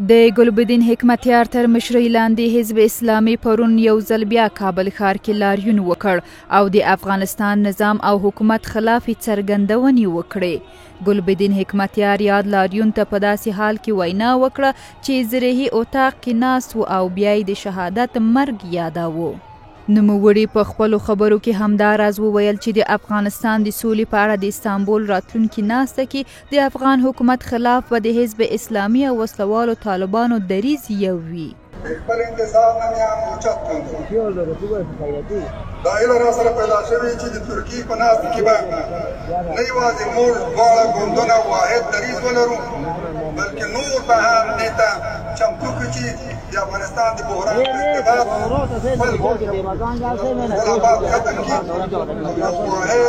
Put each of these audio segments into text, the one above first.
د ګلبدین حکمتیار تر مشرۍ لاندې حزب اسلامي پرون یو ځل بیا کابل ښار کې لاریون وکړ او د افغانستان نظام او حکومت خلاف یې څرګندونې وکړې. ګلبدین حکمتیار یاد لاریون ته په داسې حال کې وینا وکړه چې زرهي اتاق کې ناست و او بیا یې د شهادت مرګ یاداوه. نوموړي په خپلو خبرو کې همداراز وویل چې د افغانستان د سولې په اړه د استانبول راتلونکي ناسته کې د افغان حکومت خلاف به د حزب اسلامي او وسلوالو طالبانو دریځ یو وي. د خپل انتظار نه مې هم اوچت کړم. دا هیله راسره پیدا شوې چې د ترکیې په ناسته کې به نه یوازې موږ دواړه ګوندونه واحد دریځ ولرو، بلکې نور به هم دې ته چمتو کړو چې د افغانستان د بحران په ارتباط خپل اختلافات ختم کړي او یو واحد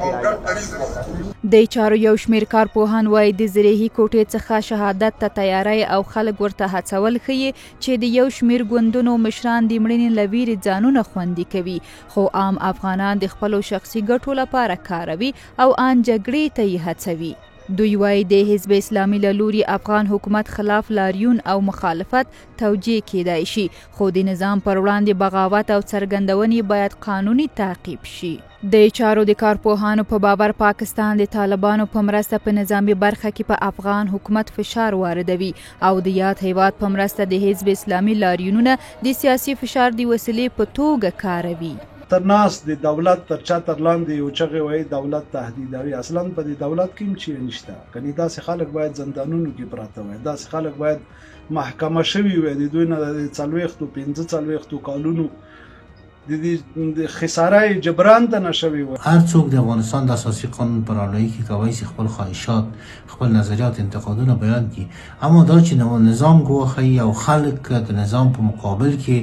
او ګډ دریځ ولرو. د چارو یو شمېر کارپوهان وايي، د زرهي کوټې څخه شهادت ته تیاری او خلک ورته هڅول ښيي چې د یو شمېر ګوندونو مشران د مړینې له ویرې ځانونه خوندي کوي، خو عام افغانان د خپلو شخصي ګټو لپاره کاروي او آن جګړې ته یې هڅوي. دوی وايي، د حزب اسلامي له لوري افغان حکومت خلاف لاریون او مخالفت توجیه کېدای شي، خو د نظام پر وړاندې بغاوت او څرګندونې باید قانوني تعقیب شي. د چارو د کارپوهانو په باور پاکستان د طالبانو په مرسته په نظامي برخه کې په افغان حکومت فشار واردوي او د یاد هیواد په مرسته د حزب اسلامي لاریونونه د سیاسي فشار د وسیلې په توګه کاروي. ته ناست د دولت تر چتر لاندې یو چغې وهې دولت تهدیدوي اصلا په دې دولت کې هم چی نشته کني داسې خلک باید زندانونو کې پراته وای، داسې خلک باید محکمه شوي وای، د دوی نه د 40 45 کالونو د دې خساره جبران ته نه شوي وای. هر څوک د افغانستان د اساسي قانون په رڼایي کې کوی شي خپل خواهشات، خپل نظریات، انتقادونه بیان کړي، اما دا چې نظام ګواښي او خلک د نظام په مقابل کې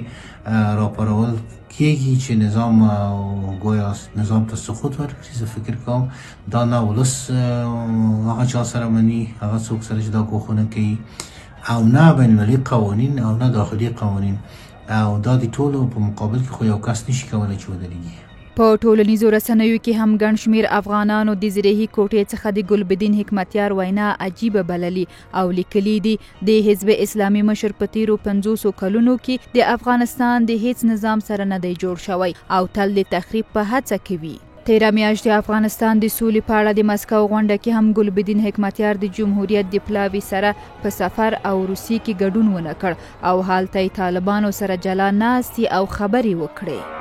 راپارول کیږي چې نظام ګویا نظام ته سقوط ورکړي، زه فکر کوم دا نه ولس هغه چا سره مني، هغه څوک سره چې دا ګواښونه کوي، او نه بین المللي قوانین او نه داخلي قوانین، او دا د ټولو په مقابل کې خو یو کس نشي کولی چې ودرېږي. په ټولنیزو رسنیو کې هم ګڼ شمېر افغانانو د زرهي کوټې څخه د ګلبدین حکمتیار وینا عجیبه بللې او لیکلي دي، د حزب اسلامي مشر په تېرو 50 کلونو کې د افغانستان د هیڅ نظام سره نه دی جوړ شوی او تل د تخریب په هڅه کې وي. تېره میاشت د افغانستان د سولې په اړه د مسکو غونډه کې هم ګلبدین حکمتیار د جمهوریت د پلاوي سره په سفر او روسیې کې ګډون ونه کړ او هلته یې طالبانو سره جلا ناستې او خبرې وکړې.